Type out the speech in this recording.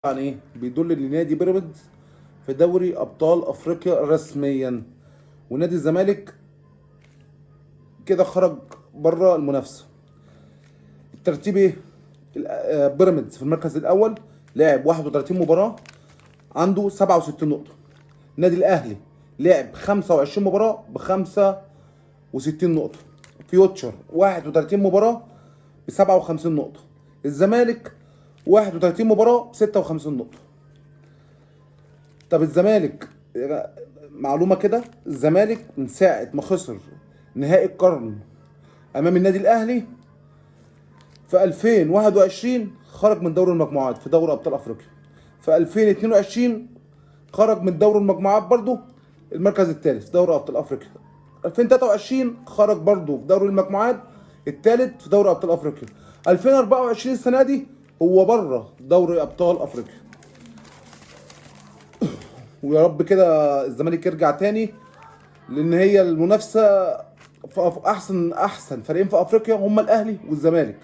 عن ايه؟ بيدل ان نادي بيراميدز في دوري ابطال افريقيا رسميا، ونادي الزمالك كده خرج بره المنافسة. الترتيب ايه؟ بيراميدز في المركز الاول، لعب 31 مباراة، عنده 67 نقطة. النادي الاهلي لعب 25 مباراة ب 65 نقطة. فيوتشر 31 مباراة ب 57 نقطة. الزمالك 31 مباراة ب 56 نقطة. طب الزمالك، معلومة كده، الزمالك من ساعة ما خسر نهائي القرن امام النادي الاهلي في 2021 خرج من دوري المجموعات في دوري ابطال افريقيا. في 2022 خرج من دوري المجموعات برضو المركز الثالث في دوري ابطال افريقيا. 2023 خرج برضو في دوري المجموعات الثالث في دوري ابطال افريقيا. 2024 السنة دي هو بره دوري ابطال افريقيا. ويا رب كده الزمالك يرجع تاني، لان هي المنافسة في احسن فريقين في افريقيا هم الاهلي والزمالك.